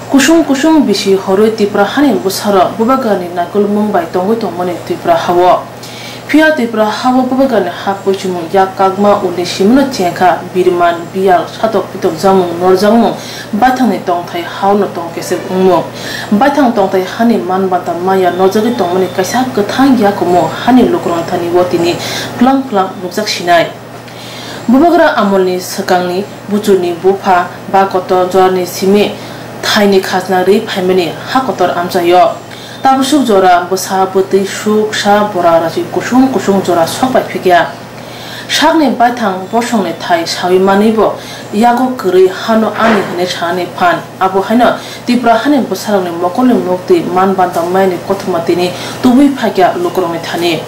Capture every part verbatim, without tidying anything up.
Kusung kusung bisi horwi Tipra hani bwsarok bubagrani naikolmung bai tongwi tongmani Tipra hao. Phiya Tipra hao bubagrani ha poichimung yak kakma ulni simino chengkha, birman, biyal, satok pitok jakmung, norjakmung, baithangni tongthai haono tongkesek wngmung. Baithang tongthai hani manbanta maya norjagwi tongmani kaisa kwthang yakumu hani lukurokni thani o tini plang plang nukjak sinai. Bubagra amolni swkangni buchurni bupha ba kotor jorani simi thaini khajna rwi phaimani ha kotor amchaio. Tabusuk jora bwsa bwtwi suk sa bora rachi kusung kusung jora sok bai phikya. Sakni baithang bosongni thai sawi manwibo yago kwrwi hano ani hwnwi sanani phan. Abo haino Tipra hani bwsarokni mokolni muktwi man banta mayani kothoma tini tubui phaikya lukurokni thani.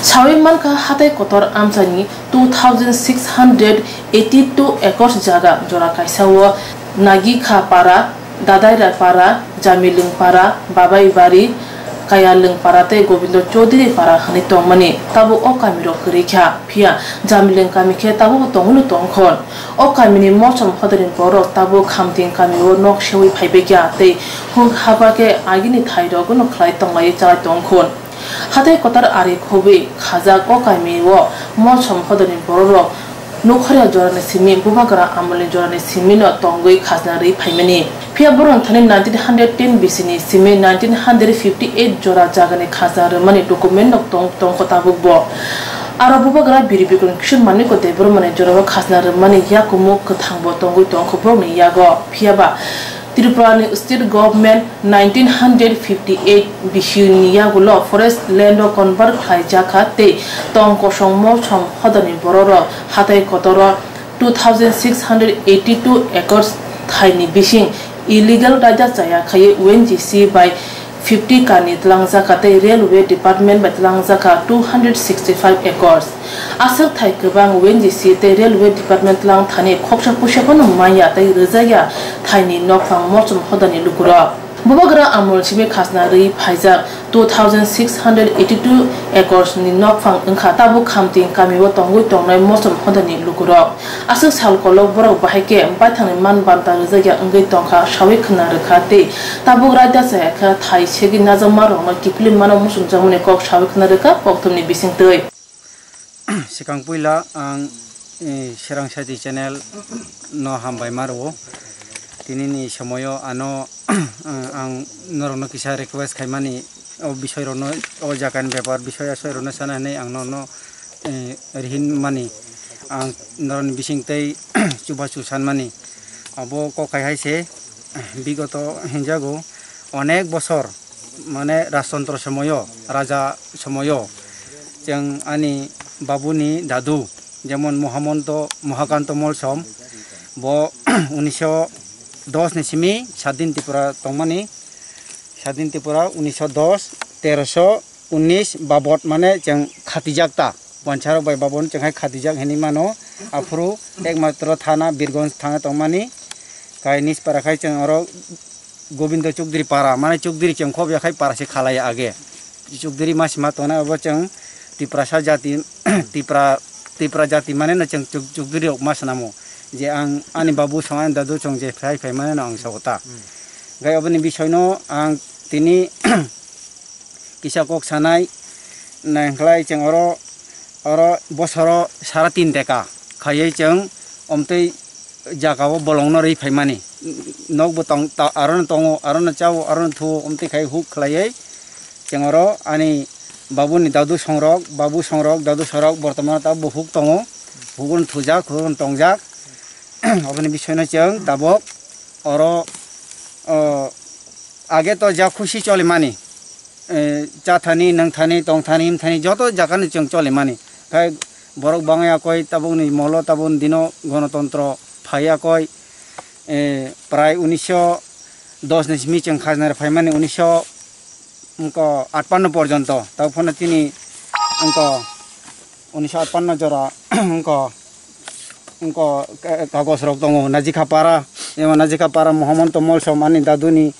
Sawi mankha hatai kotor amchaini two thousand six hundred eighty two acres jaga jora kaisa o Nagikha para, Dadaira para, Jamilwng para, Babai bari, Kayalwng para tei Gobindo Chaudhary para hwnwi tongmani. Tabuk o kamirok kwrwi kha, phiya Jamilwng kami khe tabukbo tongwino tongkhon. O kamini mosom hodani borok tabuk Khamting kamio nok seui phaibaikha tei huk haba khe agini thairokno khlai tonglaiwi chalai tongkhon. Hatai kotor ari khobwi khajak o kamio mosom hodani bororok nukharya jorani simi, bubagra amolni jorani simino tongwi khajna rwi phaimani. Phiya borokni thani nineteen hundred ten bisini simi nineteen hundred fifty eight jora jagani khajna rwmani document no tong-, tongkho tabukbo. Aro bubagra biri bikrong kishor Manikya Debbarmani jorao khajna rwmani yakumu kwthangbo tongwi tongkho borokni yago. Phiyaba Tripurani state government nineteen hundred fifty eight bisini yagulo forest land o convert khlaijakha tei tong kosong mosom hodani bororok hatai kotoro two thousand six hundred eighty two acres thaini bising illegal raida chaya khaiwi O N G C bai fifty kani twlangjakha tei Railway Department bai twlangjakha two hundred sixty five acres. Aswk thai kwbang O N G C tei Railway Department twlang thani khoksa puisa phano manya tei rwjakya thaini nokphang mosom hodani lukurok. Bubagra amol simi khajna rwi phaijak two thousand six hundred eighty two acres ni nokphang wngkha tabuk Khamting kamio tongwi tongnai mosom hodani lukurok. Aswk sal kolok borok bahai khe baithangni man banta rwjakya wngwi tongkha sawi khwna rwkha tei tabuk raida chaya khe thai segwi najakma rokno kiphilwi mano muchungjakmani kok sawi khwna rwkha kokthumni bisingtwi. Swkang puila ang, eh, Serang Saiti channel no hambai ma rwo. Tini ni somoyo ano, eh, ang norokno kisa request khaimani o bisoi rokno, o jaga ni bepar bisoi asoi rokno sana hinwi ang norokno, eh, rihin mani. Ang norokni bising tei chubachu san mani. Abo kok hai hai se, bigoto hinjago onek bosor mane rajtontro somoyo, raja somoyo, chwng ani babuni dadu, jemon Mohamonto, Mohakanto Molsom, bo unisho dos ni simi Sadin Tripura tongmani, Sadin Tripura unisho dos, teroso unis babot mane chwng khatijak ta, wansarok bai babon chwng hai khatijak hinwi mano, aphuru ekmatro thana Birgonj thana tongmani, kai nispara khai chwng oro Gobindo Chukdiri para, mane Chukdiri chwng khobya khai para se khalai age. Chukdiri ma sima tongnai abo chwng Tiprasa jati, Tipra, Tipra jati mane no chwng Chuk-, Chukdiri rok ma swnamo. Je ang ani babu song ani dadu song je phai phai mane no ang sabo ta. Hmm. Gai oboni bisoi no ang tini kisa kok sanai, nai hwnkhlai chwng oro, oro bosoro sara tin teka khaiwi chwng omtwi jagao bolongno rwi phaimani. Nokbo tong, ta-, arono tongo, arono chao, arono thuo, omtwi khai huk khlaiwi chwng oro ani babuni dadu songrok, babu songrok, dadu songrok bortomano tabukbo huk tongo, hukuno thujak, hukuno tongjak. Oboni bisoino chwng tabuk oro, o, age to ja khusi cholimani, eh, chathani, nangthani, tongthani, himthani joto jagani chwng cholimani. Khai borok bangya koi tabukni molo tabukni dino gonotontro phaiya koi, eh, prai unisho dos ni simi chwng khajna rw phaimani unisho wngkha atpanno porjonto. Tabuk phano chini wngkha unisho atpanno jora wngkha, wngkha ka-, kagos rok tongo. Najikha para, emo Najikha para Mohamonto Molsom ani daduni,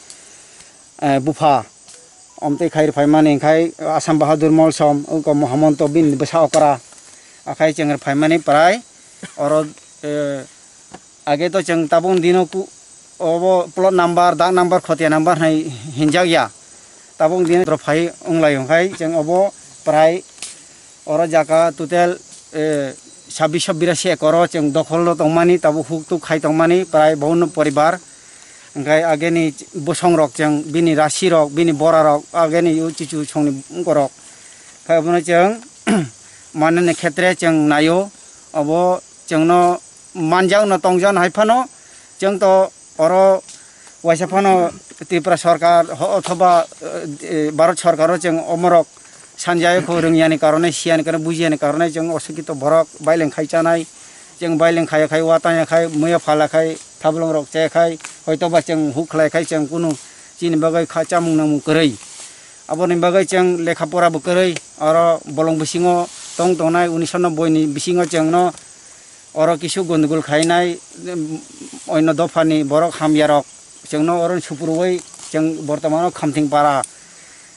eh, bupha. Omtwi khai rwphaimani khai Assam Bahadur Molsom, wngkha Mohamonto bini bwsa okra. Akhai chwng rwphaimani prai oro, eh, age to chwng tabuk dino ku-, Obo plot number, dak number, khotiya number hai hinjak ya. Tabuk din rok phai wng lai hwnkhe chwng obo prai oro jaga total, eh, sabbish birasi ekoro chwng dokhol o tongmani, tabuk huk tuk khai tongmani prai bawanno poribar. Hwnkhe ageni bosong rok chwng bini rasi rok, bini bora rok ageni o chichu songni borok. Khai obono chwng manani khetre chwng naio, obo chwngno manjakno tongjakno hai phano chwng to oro waisa phano Tripura sorkar ho-, othoba, eh, Bharat sorkaro chwng omorok sanjai kho rwngyani karone, siyani karone, bujiyani karone chwng osikito borok baileng khai chanai, chwng baileng khaya khai, watanya khai, muya phala khai, thablong rok chaya khai, hoito ba chwng huk khlai khai chwng kunu chini bagwi kha chamung nangmung kwrwi. Aboni bagwi chwng lekha pora bo kwrwi, oro bolong bisingo tong tongnai unisho nobboi ni bisingo chwngno oro kisu gondogol khainai, em, oino dophani borok hamyarok chwngno oro suprubui chwng bortomano Khamting para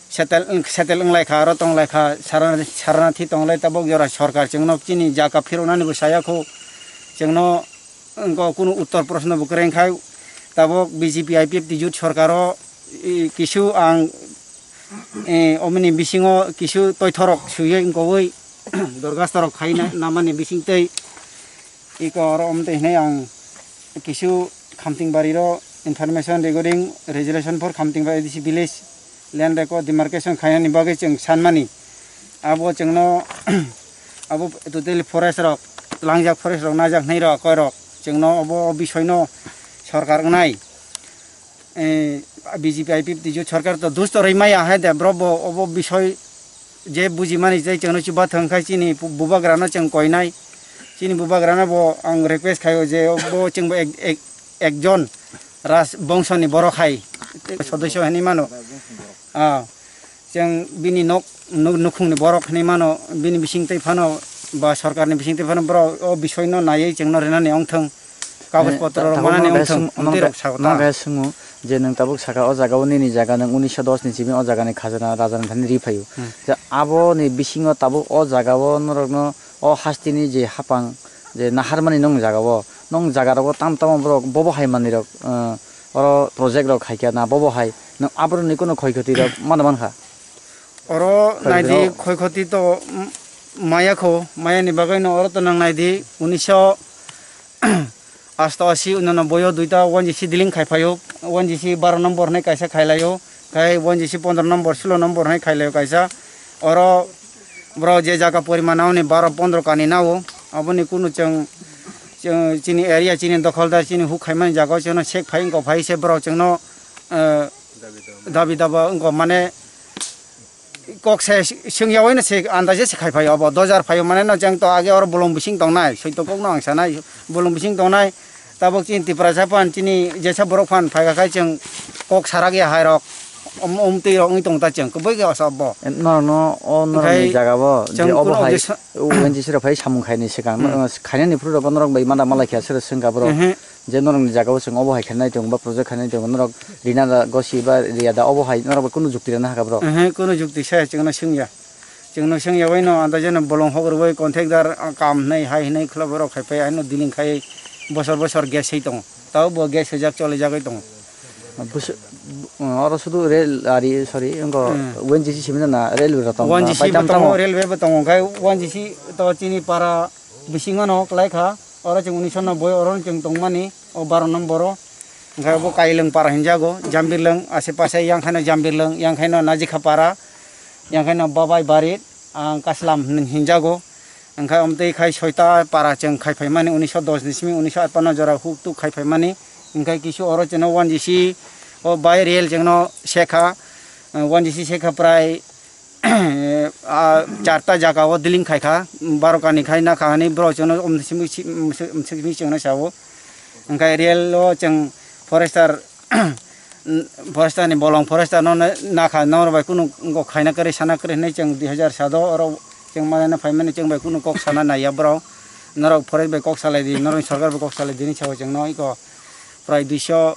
settle, settle wnglaikha, oro tonglaikha, Sarana-, Saranathi tonglai tabok jora sorkar chwngno chini jaga phiroknani bo saya kho, chwngno wngkha kunu uttor proshno bo kwrwi wngkha, tabok B J P I P F T jut sorkaro, i, kisu ang, i, omoni bisingo kisu toithorok suywi wngkowoi dorkhastorok khai na-, namani bisingtwi iko oro omtwi hinwi ang kisu Khamtingbariro information regarding resolution for Khamtingbari A D C village land record demarcation khainani bagwi chwng sanmani. Abo chwngno abo totally forest rok, langjak forest rok, najak hinwi rok, koi rok. Chwngno obo o bisoi no sorkar wngnai, eh, B J P I P F T jut sorkar to dusto rwi maya hai de, bro bo obo bisoi je bujimani je chwngno chuba thang khai chini bu-, bubagrano chwng koinai. Chini bubagrano bo ang request khaio je bo chwngbo ek, ek, ekjon raj bongso ni borok hai sodosyo hinwi mano. Ah, chwng bini nok, nuk-, nukhungni borok hinwi mano, bini bisingtwi phano ba sorkarni bisingtwi phano borok o bisoino naiwi chwngno rinani wngthwng, kagoj Eh, potro ta-, rok tabuk manani nono wngthwng, sung-, nono amtwi rok sakota. Nono swngmung je nwng tabuk saka o jaga o nini jaga nwng unisho dos ni simi o jaga ni khajana raja ni thani ri phaio. Hmm. Je abo ni bisingo tabuk o jaga o norok no o hasteni je hapang je naharmani nwng jaga o, nwng jaga rogo tam tamo borok bobo hai manwi rok, eh, oro project rok khaikha na bobo hai nwng aboroni kunu khoi khoti rok mano mankha. Oro khoi khoti naidi rok. Khoi khoti to, mm, maya kho, maya ni bagwi no oro to nang naidi unisho asto asi uno no boyo duita one G C dealing khai phaio, one G C baro nombor hinwi kaisa khai laio, khai one G C pondro nombor, sulo nombor hinwi khai laio kaisa. Oro bro je jaga poriman nao ni baro pondro kani nao, aboni kunu chwng, chwng chini area, chini dokholdar, chini huk khaimani jaga o chwngno sek phai wngkha phai se bro chwngno, eh, dabi daba wngkha mane kok se swngyawino se andaje se khai phaio abo dojar phaio mane no chwng to age oro bolong bising tongnai soito kokno ang sanai bolong bising tongnai tabok chini Tiprasa phan chini jesa borok phan phaikha khai chwng kok sarak ya hai rok om, omtwi rok wngwi tong ta chwng kubui khe osa bo. Norokno o norokni Okhai jaga bo je chwng obo kuno hai objecti-, O N G C rok phai samung khaini swkang, Mhm. uh, khainani phuru rok norok bai mada malai khe aswk swngkha borok. Mhm. Je norokni jaga o chwng obo hai khainai tongo ba project khainai tongo norok rina da gosi ba riya da obo hai norok bai kunu jukti rwna hakha borok. Mhm, kunu jukti saya chwngno swngya. Chwngno swngya bai no anda jeno bolong hok rwui contractor, ah, kam hinai hai hinai khwla borok khai phai haino dealing khai bosor bosor gas hai tongo. Tao bo gas hojak chole jagwi tongo. Bus-, bu-, oro sudu rail ari, sorry, wngkha Hmm. O N G C simi na railway rok tongo, O N G C bai bo tam tongo, tamo? Railway bo tongo, khe O N G C to chini para bisingo no kwlai kha, oro chwng unisho nobboi oro chwng tongmani, o baro nombor o. Hwnkhe bo Kailwng para hinjago, Jambirlwng, ase pase yang khaino Jambirlwng, yang khaino Najikha para, yang khaino Babai Barit, ang Kaslam hin-, hinjago. Hwnkhe omtwi khai soita para chwng khai phaimani, unisho dos ni simi unisho atpanno jora huk tuk khai phaimani. Hwnkhe kisu oro chwngno one G C o bai rail chwngno sekha, eh, one G C sekha prai, ah, charta jaga o dealing khaikha, barokani khai nakha hinwi borok chwngno omtwi simi si-, mswk, mswk simi chwngno sao. Hwnkhe rail o chwng forester Forester ni bolong, forester no nakha, norok bai kunu kok khaina kwrwi sana kwrwi hinwi chwng dui hazar sado oro chwng manaina phaimani, chwng bai kunu kok sana naiya borok. Norok forest bai kok salai di, norok sorkar bai kok salai di hinwi sao chwngno iko prai duiso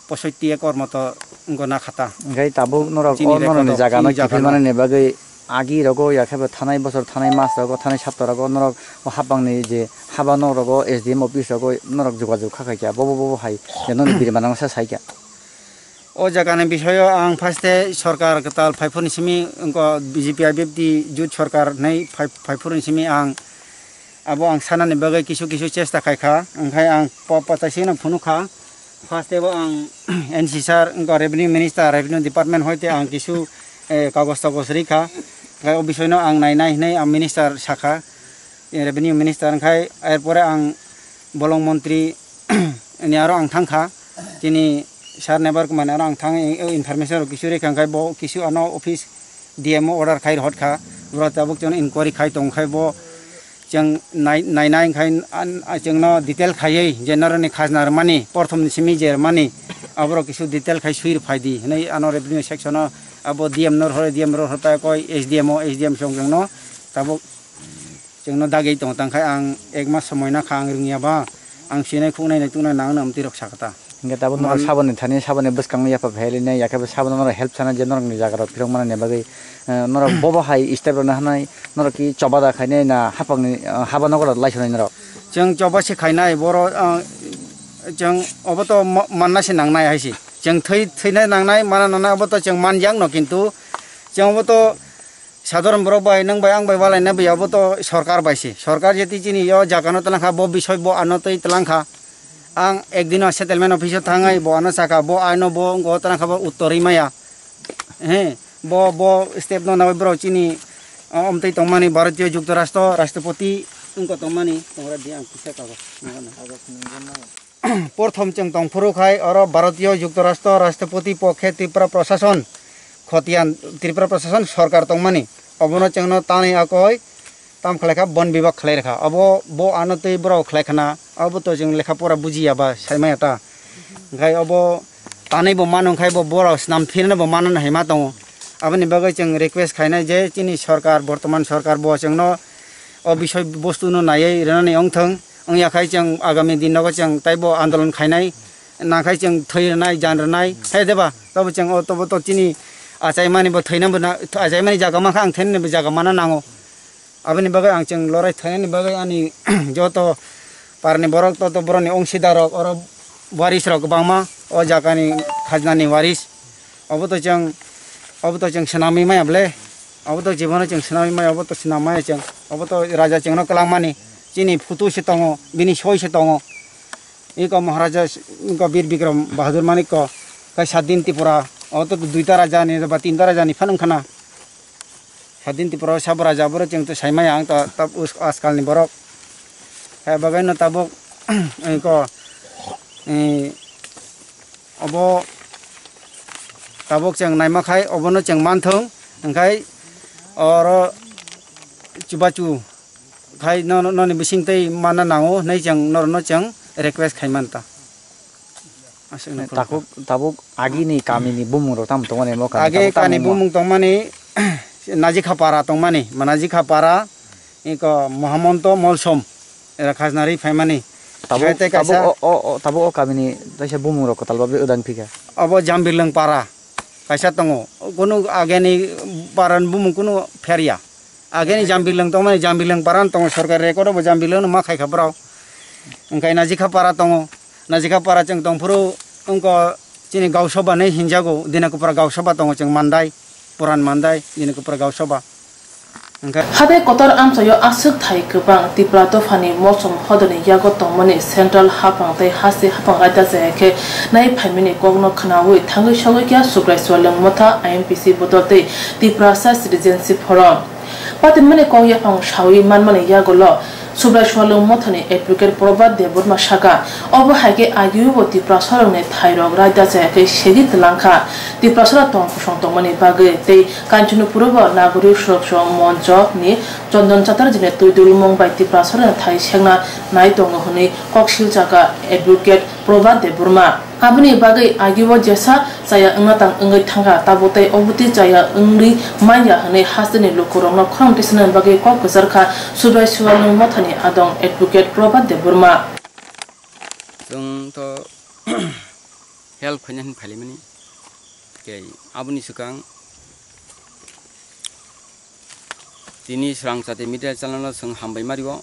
posotti ekor moto wngkha nakhata. Hwnkhe tabuk norok Chini o norokni record o, jaga no chini jaga no. Kiphilmani bagwi agi rogo, ya khe bo thanai bosor, thanai mas rogo, thanai sapta rogo norok o hapang ni je haba nok rogo S D M office rogo norok jogajog kha khaikha, bobo bobo hai je nokni biriman sa saikha. O jaga ni bisoyo ang first e sorkar kwtal phaiphuru ni simi wngkha B J P I P F T jut sorkar hinwi phai-, phaiphuru ni simi ang abo ang sanani bagwi kisu kisu chesta khaikha, wngkhai ang po-, pochaisino phunukha. First e bo ang N C sir wngkha revenue minister, revenue department hoite ang kisu, eh, kagoj tagoj rikha, wngkhai o bisoino ang nainai hinwi ang minister sakha, eh, revenue minister, wngkhai erpore ang bolong montri ni aro ang thangkha, chini sir Nebar Kumar ni aro ang thang, eh, information rok kisu rikha, wngkhai bo kisu ano office D M o order khai rwhorkha, boro tabuk chwng inquiry khai tongkhai bo chwng nai-, nainai khai an-, a chwngno detail khaiwi je norokni khajna rwmani, porthom ni simi je rwmani, aborok kisu detail khai swi rwphai di hinwi ano revenue section o abo D M no rwhor, D M no rwhorpai koi S D M o, S D M song chwngno tabuk chwngno dagwi tongo, tangkhai ang ek mas somoi nakha ang rwngya ba, ang sinai khuknai nai tuknai nang nang twi rok sakha ta. Hingke tabuk norok saboni thani saboni bwskangni yapha phailina, yakhe bo saboni norok help sana je norokni jaga rok phirok manani bagwi, eh, norok bobo hai step rok no hanai, norok ki choba da khainai na hapangni, eh, haba nogo rok laisonai norok? Chwng choba se khainai, boro, ah, chwng obo to ma-, manna se nangnai hai se. Chwng thwi, thwina nangnai, mana nangnai, obo to chwng manjak no, kintu chwng obo to sadharon borok bai, nwng bai, ang bai walaina bai, obo to sorkar bai se. Sorkar jeti chini yo jaga no tlang kha, bo bisoi bo ano twi tlang kha. Ang ekdino settlement office o thangwi bo ano saka, bo ano bo wngkha tlang kha, bo uttor ri maya. He, bo, bo step no nawi borok chini, o, omtwi tongmani Bharatiyo Juktorashtra Rashtrapati wngkha tongmani, tongra di ang kisa kago. Porthom chwng tongphuru khai oro Bharatiyo Juktorashtra Rashtrapati pokhe Tripura Prashason, Khotiyan Tripura Prashason sorkar tongmani, obono chwngno tanwi akoi tam khlai kha, bon bibak khlai rwkha. Obo bo ano twi borok khlai khna, obo to chwng lekha pora bujiya ba sai maya ta. Hingkhai obo tanwi bo mano, hingkhai bo borok snam phirno bo mano hai ma tongo. Aboni bagwi chwng request khainai je chini sorkar, bortoman sorkar bo chwngno o bisoi bostu no naiwi rwnani wngthwng. Wngya khai chwng agami din nogo chwng taibo andolon khainai, nakhai chwng thwi rwnai, jan rwnai, hai deba? Tobo chwng o, tobo to chini achaimani bo thwina bo na, achaimani jaga mankha, ang thwinani bo jaga mana nango. Aboni bagwi ang chwng lorai thainani bagwi ani joto parni borok, toto borokni ongsidarok, oro waris rok kwbangma, o jagani khajnani waris. Obo to chwng, obo to chwng swnamwi maya ble. Obo to jibono chwng swnamwi maya, obo to swnam maya chwng. Obo to raja chwngno kwlangmani. Chini photo se tongo, bini soi se tongo. Iko Maharaja, iko Bir Bikram Bahadur Manik ko, kai Sadin Tripura, obo to duita raja ni ba tinta raja ni phan wngkhana. Sadin Tripura o sabo raja, boro chwng to sai maya ang ta, ta us-, ajkal ni borok. Hai bagwi no tabuk, iko, eh, obo tabuk chwng naima khai obono chwng manthung, hingkhai oro chubachu khai no, no, noni bising tei manna nango hinwi chwng norokno chwng request khai manta. Aswkno khulumkha. Tabuk, tabuk agini kamini bumung rok tamo tongmani mo kami? Age tabuk tamo kani ma? Bumung tongmani Najikha para tongmani, Najikha para, iko Mohamonto Molsom, era khajna ri phaimani. Tabuk, khai tei tabuk kaisa o, o, o, tabuk o kamini taisa bumung rok kwtal babe wdang phikha. Obo Jambilwng para. Kaisa tongo, kunu ageni paran bumung kunu pherya. Ageni Jambilwng tongmani, Jambilwng paran tongo, sorkar record o bo Jambilwng no ma khaikha borok. Wngkha Najikha para tongo, Najikha para chwng tongphuru wngkha chini Gausabha hinwi hinjago, Dinakupra Gausabha tongo chwng Mandai, Puran Mandai, Dinakupra Gausabha. Hingkhe. Hathai kotor amchaio aswk thai kwbang Tipra dophani Molsom hodani yago tongmani central haphang tei haste haphang raida jaya khe nai phaimani kokno khnaui thangwi sogwi kha Subrai Swalwng Motha I M P C bodol tei Tiprasa Citizenship Forum. Patimani kok yaphang saui manmani yagulo Subrai Swalwng Mothani Advocate Probhat Debbarma saka, obo hai khe agiubo Tiprasarokni thairok raida jaya khe segwi twlangkha Tiprasara tong kosong tongmani bagwi tei Kanchanpuro bo Nagorik Suroksha Moncho ni Chandan Chatterjee ni twi dulmung bai Tiprasarokni thai sekna nai tongo hwnwi kok silchakha Advocate Probhat Debbarma. Aboni bagwi agio jesa chaya wngna tang wngwi thangkha, tabuk tei obo twi chaya wngwi manya hwnwi hasteni lukurokno khorang tisana bagwi kok kwcharkha Subrai Swalwng Mothani adong Advocate Probhat Debbarma. Chwng to help khaina hwn phailaimani. Tei aboni swkang Tini Srang Chati Media Channel no chwng hambai mario.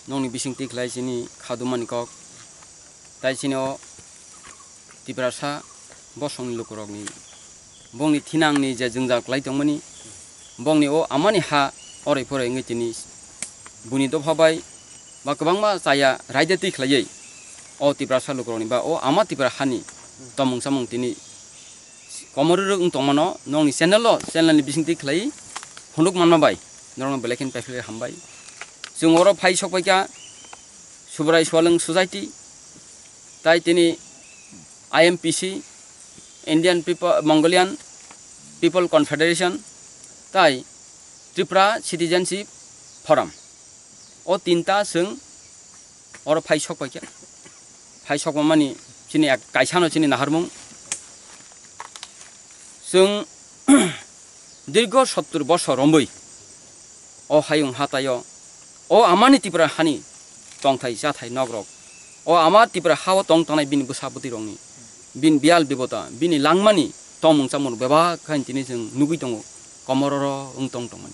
Nokni bising tikhlai chini khadumani kok. Tai chini o Tiprasa bosongni lukurokni bongni thinangni je jwngjal klai tongmani, bongni o amani ha oroi poroi wngwi tini buni dopha bai ba kwbangma chaya raida twi khlaiwi o Tiprasa lukurokni ba o ama Tipra hani tomung samung tini komororok wng tongmano nokni channel o, channel ni bisingtwi khlai phunuk manma bai norokno belai kheno paiphlai hambai. Chwng oro phai sok paikha Subrai Swalwng Society, tai tini I M P C, Indian People, Mongolian People Confederation, tai Tripura Citizenship Forum. O tinta chwng oro phai sok paikha. Phai sok mani chini ek kaisano chini naharmung. Chwng dirgo sottur bosor romwi o hayung hataio, o amani Tipra hani tongthai chathai nokrok, o ama Tipra hao tong tangnai bini bwsa bwtwirokni, bini biyal bibota, bini langmani tongmung chamung bebak khain tini chwng nugwi tongo, komororo wng tong tongmani.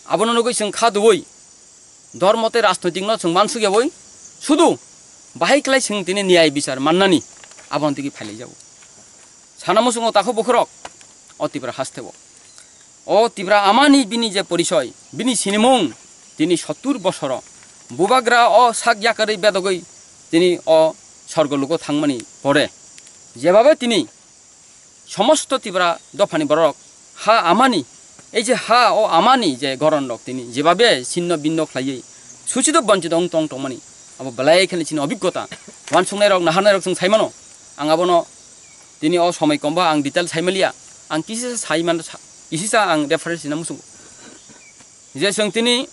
Abono nugwi chwng kha dubui, dhormo tei rajnoitik no chwng mansuk yaui, sudu bahai klai chwng tini niyai bichar mannani abono tigi phailaijago. Sana muchungo takhuk bukhurok o Tipra hasteo. O Tipra amani bini je porisoy, bini sinimung, tini sottur bosoro bubagra o sak yakarwi bedogwi tini o sorgo lugo thangmani pore, jebabe tini somosto Tipra dophani borok ha amani, ei je ha o amani je goron rok tini jebabe sinno binno khlaiwi suchido bonchito wng tong tongmani, abo belai kheno chini obiggota. Wansuknai rok, naharnai rok chwng saimano, ang abono tini o somoi komba ang detail saimaliya, ang kisisa saiman, kisisa ang reference rina muchungo. Je chwng tini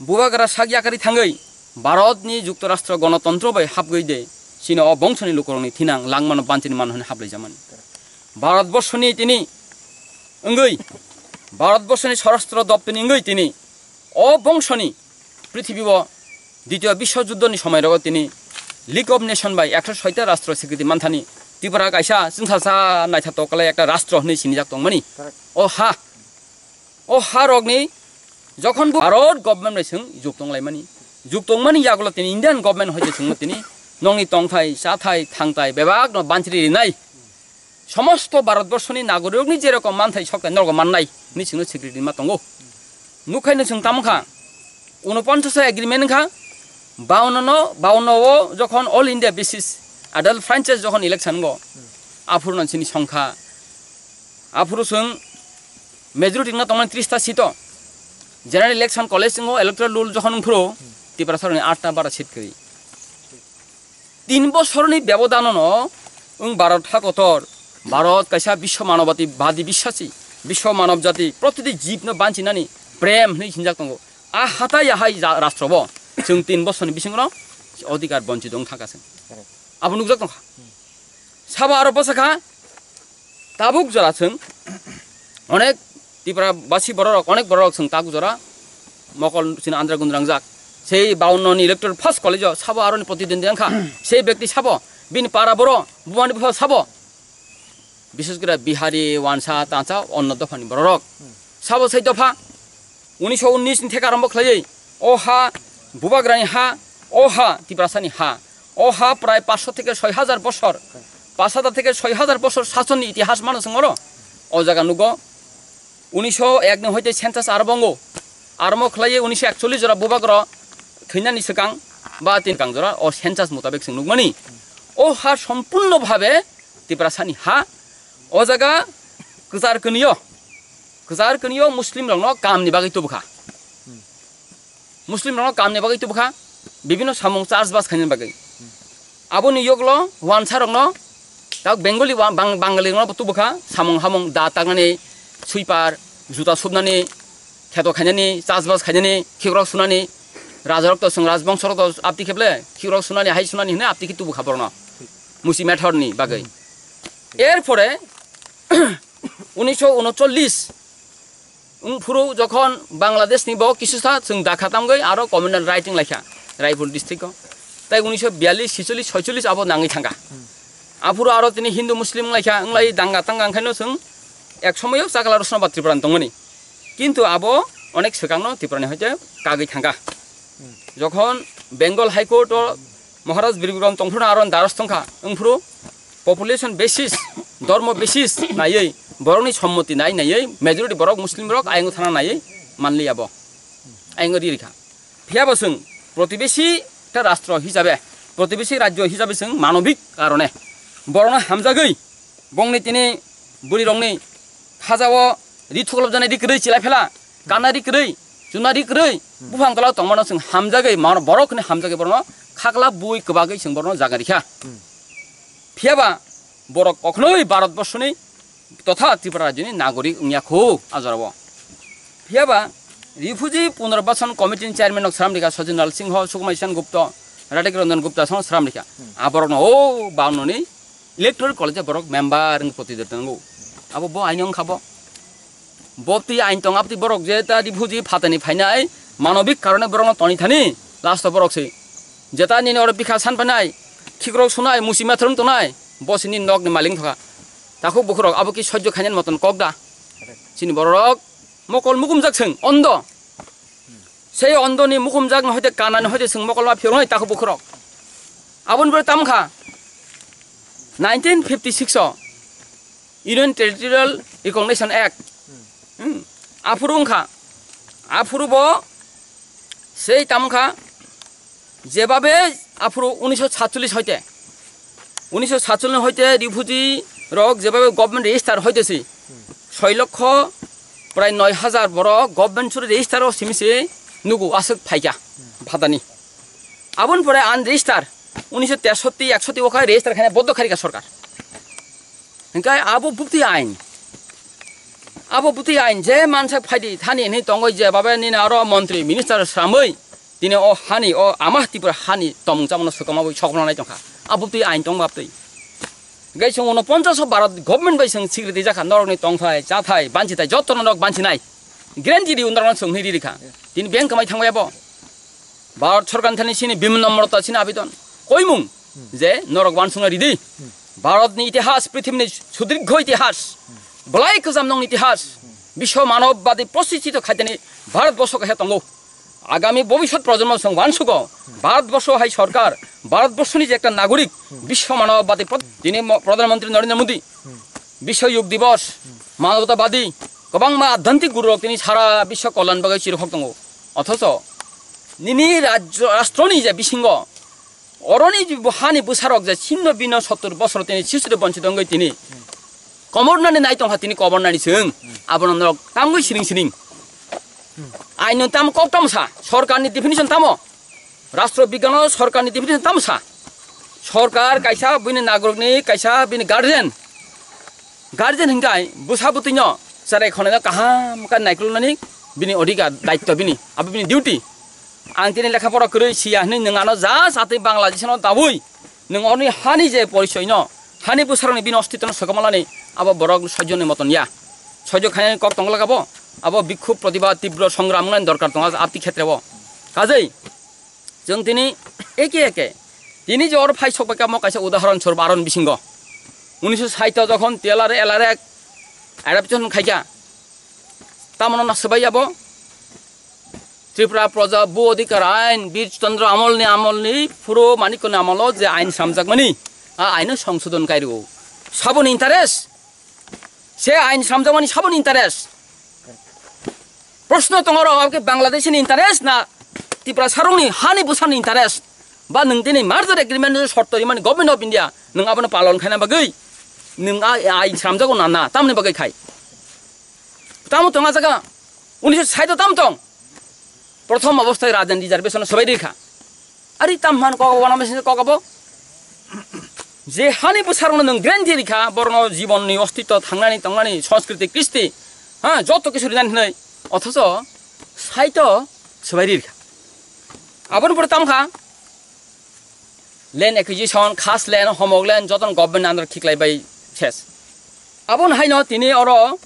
bubagra sak yakarwi thangwi Bharatni Juktorashtra Gonotontro bai hapgwi de chini o bongsoni lukurokni thinang langmano banchini mano hwnwi haplaijamani. Bharatborsoni tini wngwi, Bharatborsoni Sorostro Doptoni wngwi tini o bongsoni prithibi o Ditiyo Biswo Juddhoni somoirogo tini League of Nation bai ekso soita rastro sikriti manthani Tripura kaisa chwngsacha naithatok kwlai ekta rastro hwnwi sinijak tongmani. Correct. O ha, o ha rokni jokhon bo Bharat government bai chwng juk tonglaimani, juk tongmani yagulo tini Indian government hoite chwngno tini nokni tongthai, chathai, thangthai bebakno banchiri rinai. Somosto Bharatborsoni nagorikni jerokom manthai sokthai norgo mannai hwnwi chwngno sikriti ma tongo. Nukhaino chwng tamo kha, unoponchash agreement wngkha, bawanno no, bawanno o jokhon All India basis adult franchise jokhon election wngo, aphuru no chini songkha, aphuru chwng majority wngna tongmani tris ta seat o, general election college wngo, electoral roll jokhon wngphuru Tiprasarokni aat ta bara seat kwrwi. Tin bosorni bebodanono wng Bharat ha kotor, Bharat kaisa biswa manobati badi biswasi, biswa manob jati, protiti jibno banchinani prem hwnwi sinjak tongo. A hatai yahai ja-, rastrobo chwng tin bosorni bisingono odhikar bonchito wng thangkha chwng. Abo nukjak tongkha. Sabo aro bwsakha, tabuk jora chwng onek Tripura basi bororok, onek bororok chwng tabuk jora mokol chini andra gundra wngjak. Sei bawanno ni electoral first college o sabo aroni protidwindi wngkha. Sei bekti sabo, bini para boro, bumani bupha sabo. Bishes kore Bihari, Wansa, Tansa, onno dophani bororok. Sabo sei dopha unisho unnish ni theka arombo khlaiwi, o ha bubagrani ha, o ha Tiprasani ha, o ha prai paanch sho theke soi hajar bosor, paanch hajar theke soi hajar bosor sasonni itihas mano chwng oro. O jaga nugo unisho ek ni hoite census arombo wngo, arombo khlaiwi unisho ekchollish jora bubagra thwinani swkang ba tin swkang jora o census mutabek chwng nukmani. O ha sompurno bhabe Tiprasani ha, o jaga kwchar kwnwi o, kwchar kwnwi o Muslim rokno kamni bagwi tubukha. Muslim rokno kamni bagwi tubukha, bibhinno samung chas bas khainani bagwi. Aboni yoklo wansa rokno, tak Bengali wa-, Bang-, Bangali rokno tubukha, samung hamung da taknani, sweeper, juta subnani, kheto khainani, chas bas khainani, khikrok sunani, rajarok to chwng rajbongsorok to apti kheble, khikrok sunani, hai sunani hwnwi apti khe tubukha borokno. Musi methorni bagwi. Erpore unisho unochollish wngphuru jokhon Bangladeshni bo kisusa chwng dakha tamgwi aro communal writing laikha Raipur district o. Tai unisho biyallish, sicholish, soicholish abo nangwi thangkha. Aphuru aro tini Hindu Muslim wnglaikha, wnglai danga tanga wngkhaino chwng ek somoyo chakla rosno ba Tripura ni tongmani. Kintu abo onek swkangno Tripurani hoite kagwi thangkha. Jokhon Bengal High Court o Maharaj Birbirom tongphuru aro daros tongkha, wngphuru population basis, dormo basis naiwi, borokni sommoti nai naiwi, majority borok Muslim rok ayang thana naiwi manliya bo. Ayang ri rikha. Phiya bo chwng protibesi ta rastro hisabe, protibesi rajyo hisabe chwng manobik karone borokno hamjagwi bongni tini bwrwi rokni khajao ri thuklop jani ri kwrwi chilai phela, kana ri kwrwi, chuna ri kwrwi, buphang tola tongmano chwng hamjagwi, mano borok hwnwi hamjagwi borokno khakla bui kwbagwi chwng borokno jaga rikha. Phiya ba borok kokhnoi Bharat borsoni totha Tripura rajyoni nagorik wngya kho a jorao. Phiya ba Refugee Punarbasan Committee ni chairman rok sram rikha Sajin Lal Singho, Sukumal Sen Gupta, Radhik Ranjan Gupta song sram rikha. A borokno o baunoni Electoral College borok member wng protidor tongo. Abo bo aino wngkha bo. Bo twi ain tong abtwi borok je ta refugee phatani phainai manobik karone borokno toni thani last o borok se. Jeta nini oro bikha san phainai, khikrok sunai, musi matharum tongnai, bo sini nokni maling thokha. Takhuk bukhurok abo ki sojjo khainani moton kok da? Chini bororok mokol mukumjak seng, ondo. Sei ondoni mukumjak no hoite kanani hoite seng mokol ma phirnai takhuk bukhurok. Aboni pore tamkha nineteen fifty six o Union Territorial Recognition Act. Hmm. Aphuru wngkha. Aphuru bo sei tamkha. Jebabe aphuru unisho satcholish hoite, unisho satcholish hoite refugee rok jebabe government register hoite si soi lokho prai noi hajar borok government suri register o simi se nugu aswk phaikha bhatani. Aboni pore unregister unisho tesotti eksotti o khai register khaina boddo kharika sorkar. Hingkai abo bukti ain, abo bukti ain je mansak phaidi thani hinwi tongoi jebabe nini aro montri minister sramwi tini o hani o ama Tripura hani tomung chamano swkama bai sokma nai tongkha. Abo bukti ain tong baptwi. Hingkai chwng uno ponchash o Bharat government bai chwng sikri twijakha norokni tongthai chathai banchitai joto norok banchinai guarantee di norokno chwng hinwi rikha. Tini bank kamai thangbai abo. Bharat sorkar thani chini bimno morota chini abidon koimung je norok wansukna ridi. Bharat ni itihas, prithimni sudirgho itihas, belai kwcham nong itihas, biswa manobbadi prosthiti to khaitani Bharat borsho kaisa tongo. Agami bobiswt projonmo chwng wansugo Bharat borsho hai sorkar, Bharat borsho ni je ekta nagorik, biswa manobbadi pro-, tini mo-, Pradhan Mantri Narendra Modi, Biswa Yog Divas, manobtabadi, kwbangma adhantik guru rok tini sara biswa kolyan bagwi chirikhok tongo. Othocho nini rajyo, rashtroni je bisingo oroni je bo hani bwsarok je chinno bino sottor bosor tini sisri bonchit wngwi tini komornani nai tongkha tini komornani chwng abono norok tangwi siring siring. Aino tamo kok tamo sa, sorkarni definition tamo, rashtra bigyano sorkarni definition tamo sa. Sorkar kaisa bini nagrokni kaisa bini guardian, guardian hinkai bwsa bwtwino cherai khoneno kaham khe naikolnani bini odhikar daitto bini, abo bini duty. Ang tini lekha pora kwrwi siya hinwi nwng ano just atwi Bangladeshno dawi nwng oni hani je porichoino, hani bwsarokni bini ostitwno swkamalani abo borok sojjoni moton ya. Sojjo khainani kok tonglak abo, abo bikhub protibad tibro songram wngnani dorkar tongo abti khetreo. Kajei chwng tini eke eke tini je oro phai sok bai kamo kaisa udahoron swarup aron bisingo unisho sait o jokhon T L R, L R F adoption khaikha, tamoni na swbai abo Tripura Praja Bhu Adhikar Ain, Bir Chandra amolni, amolni, phuru Manikya ni amolo je ain sramjakmani, a aino songsodon kairwo. Saboni interest, se ain sramjakmani saboni interest. Proshno tongo rok, abokhe Bangladesh ni interest na Tripura sarongni hani bwsani interest? Ba nwng tini merger agreement ni shorto rimani Government of India, nwng abono palon khaina bagwi nwng a, ain sramjago na, na, tamni bagwi khai? Tamo tong a jaga, unisho sait o tamo tong. Prothom obosthai Rajan reservation o swbai rikha. Ari tam han kok wana mesin kok abo. Je hani bwsarokno nwng guarantee rikha, borokno jibonni ostitto thangnani tongnani, sanskriti, kristi, ha, joto kisu rinani hinwi. Othocho sait o swbai rikha. Aboni pore tamkha land acquisition, khas land, homok land, jotono government under khiklai bai ses. Aboni haino tini oro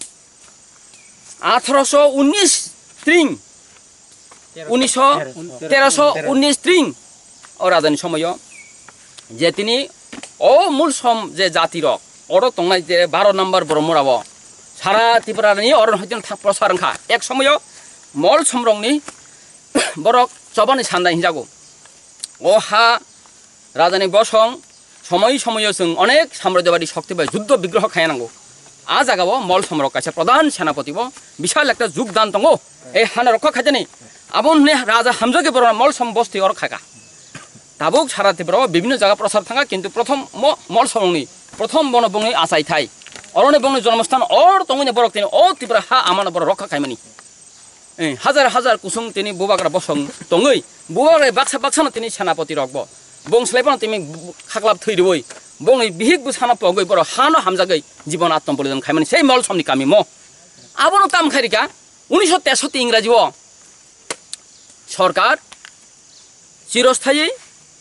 atharoso unis tring, unisho, teroso unis tring, o rajani somoyo je tini o mulsom je jati rok oro tongnai je baro number Boromura o Sara Tripura ni oron hoiton thang prosar wngkha. Ek somoyo Molsom rokni borok chobani sanda hinjago. O ha rajani bosong somoi somoyo chwng onek samrajyabadi shokti bai juddho bigroho khaya nango. A jagao Molsom rok kaisa pradhan senapoti bo bishal ekta jugdan tongo. Ei hana rokha khaijani. Abo hwnwi raja hamjagwi borok Molsom bosti oro khaka. Tabuk sara Tripura o bibhinno jaga prosar thangkha, kintu prothom mo-, Molsom rokni prothom bono bongni achai thai. Oroni bongni jonmosthan or tongwi borok tini o Tripura ha amano borok rokha khaimani. Eh, hajar hajar kusung tini bubagra bosong tongwi, bubagra baksa baksano tini senapoti rokbo. Bong swlaiphano tini bu-, khaklap thwi rwi, bongni bihik bwsano pogwi borok hano hamjagwi jibon attom bolidan khaimani sei Molsomni kami mo. Abono tam khairika, unisho tersoti Ingraji o sorkar chirosthaywi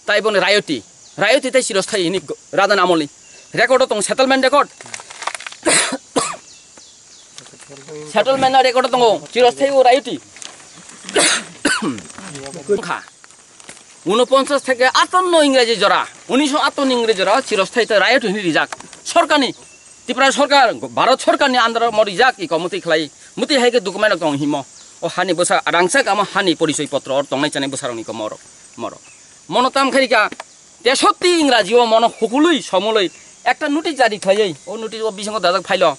tai boni rayoti, rayoti tai chirosthaywi hini go-, rajan amolni record o tong settlement record. Settlement na record o tongo chirosthaywi o rayoti. Kha. Unoponchas theke atanno Ingraji jora, unisho atanno Ingraji jora chirosthaywi tai rayoti hini rijak. Sorkarni, Tripura sorkar, Bharat sorkarni under o mo rijak iko muti khlai, muti hai khe document rok tong himo. O hani bwsa rangchak amo hani porichoi potro or tongnai chanai bwsarokni ko morok, morok. Mono tam khairika, tersoti Ingraji o mono hukulwi somolwi ekta notice jari khlaiwi, o notice o bisingo dajak phailo.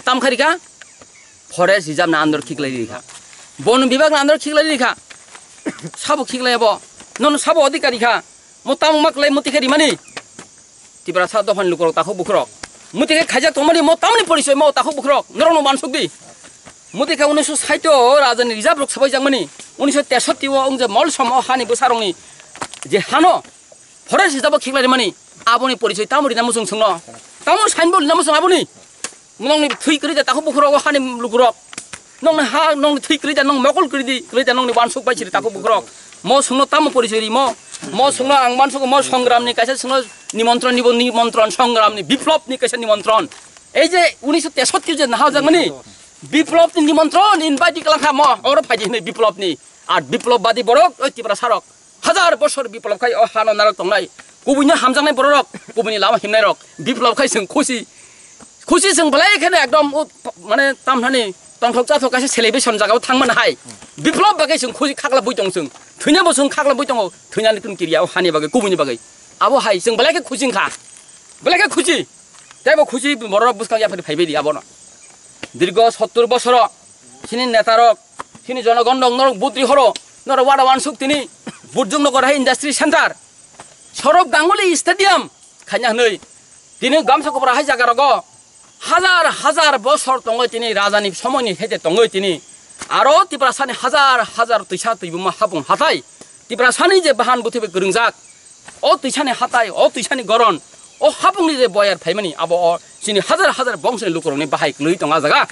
Tam khairika, forest reserve na andor khiklai rikha. Bon bibhag na andor khiklai rikha. Sabo khiklai abo. Nono sabo adhikari kha. Mo tamung ma klai muti khe rimani. Tiprasa dophani lukurok takhuk bukhurok. Muti khe khaijak tongmani mo tamni porichoi mo takhuk bukhurok. Norokno uansuk di. Muti khe unisho sait o rajani reserve rok sabai jakmani. Unisho tersoti o wng je Molsom o hani bwsarokni je hano forest reserve o khiklai rimani. Aboni porichoi tamo rina muchung chwngno. Tamo signboard rina muchung aboni. Nongni thwi kwrwi da takhuk bukhurok o hani lukurok. Nongni ha, nongni thwi kwrwi da, nong mokol kwrwi di, kwrwi da nongni uansuk bai siri takhuk bukhurok. Mo chwngno tamo porichoi rimo? Mo chwngno ang uansuk mo songramni kaisa chwngno nimontron nibo nimontron songramni biplopni kaisa nimontron. Ei je unisho tersoti je naha jakmani biplopni nimontron invite di kalang kha mo oro phaidi hinwi biplopni. Ar biplop badi borok oi Tiprasarok. Hajar bosor biplop khai o hano narok tongnai. Kubuino hamjaknai bororok, kubuini lama himnairok. Biplop khai chwng khusi. Khusi chwng belai kheno ekdom o, mane, tamthani tongthok chathok kaisa celebration jagao thangmani hai. Biplop bagwi chwng khusi khakla bui tong chwng. Thwinabo chwng khakla bui tongo. Thwinani tun kiriya o hani bagwi, kubuini bagwi. Abo hai chwng belai khe khusi wngkha. Belai khe khusi. Teibo khusi bororok bwskang yaphari phaibai di abono. Dirgo sottur bosoro chini netarok, chini jonogon rok norok butri horo, norok wada wansuk tini Burjung Nogor hai industry center, Saurav Ganguly stadium khaina hwnwi tini gamsa kopra hai jaga rogo hajar hajar bosor tongwi tini rajani somoini hete tongwi tini aro Tiprasani hajar hajar twisa twibuma hapung hatai Tiprasani je bahan buthibe kwrwngjak. O twisani hatai, o twisani goron, o hapungni je boyar phaimani, abo o chini hajar hajar bongsoni lukurokni bahai kwlwi tongo a jaga.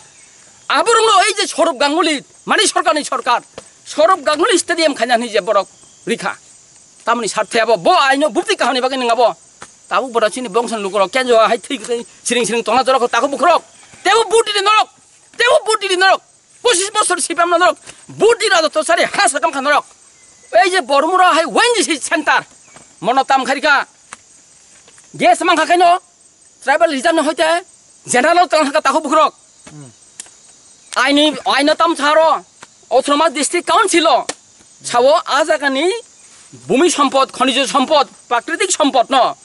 Aborokno ei je Saurav Ganguly, mani sorkarni sorkar, Saurav Ganguly stadium khaina hwnwi je borok rikha. Tamoni sarthe abo, bo aino bupti kahani bagwi nwng abo. Tabuk borok chini bongsoni lukurok kenjo hai thwi kwrwi siring siring tongna jorok takhuk bukhurok. Tebo buti di norok, tebo buti di norok. Pochis bosor C P M no norok, buti rajotw sari ha sakam kha norok. Ei je Bormura hai O N G C center, mono tam kharika, gas mangkha khaino, tribal reserve no hoite, general tong kha takhuk bukhurok. Aini, aino tam tharo, Autonomous District Council o, sao a jagani bhumi sompod, khonij sompod, prakritik sompod no,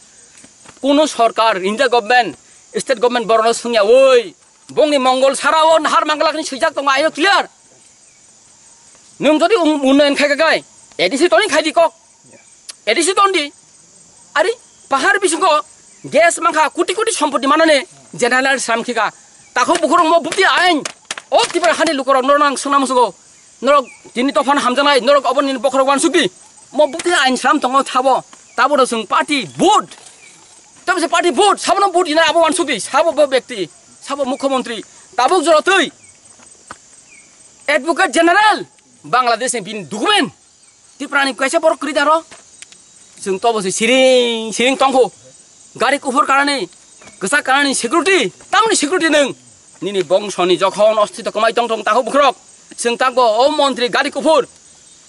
kuno sorkar, India government, state government borokno swngya oi, bongni mongol sara o nahar manglak ni swijak tongo ayo clear. Nwng jodi un-, unnayan khai kai, A D C toni khai di kok. A D C ton di. Ari, pahar bisingo gas mangkha, koti koti sompoti manane general sam khika. Takhuk bukhurok mo bupti ain. O Tripura hani lukurok norok nang sungna musugo. Norok tini tophano hamjaknai, norok obo nini bokhorok uansukdi. Mo bukti ain sram tongo thabo, tabo rw chwng party vote. Tamo se party vote, sabono vote ina abo uansukdi, sabo bo bekti, sabo mukhyamantri. Tabuk jora twi Advocate General Bangladesh ni bini document. Tripura ni kaisa borok kwrwi daro. Chwng tobo se siring siring tongkho. Gari kuphur kanani, kwchak kanani security, tamni security nwng? Nini bongsoni jokhon ostito kwmai tong tong takhuk bukhurok, chwng takbo o montri gari kuphur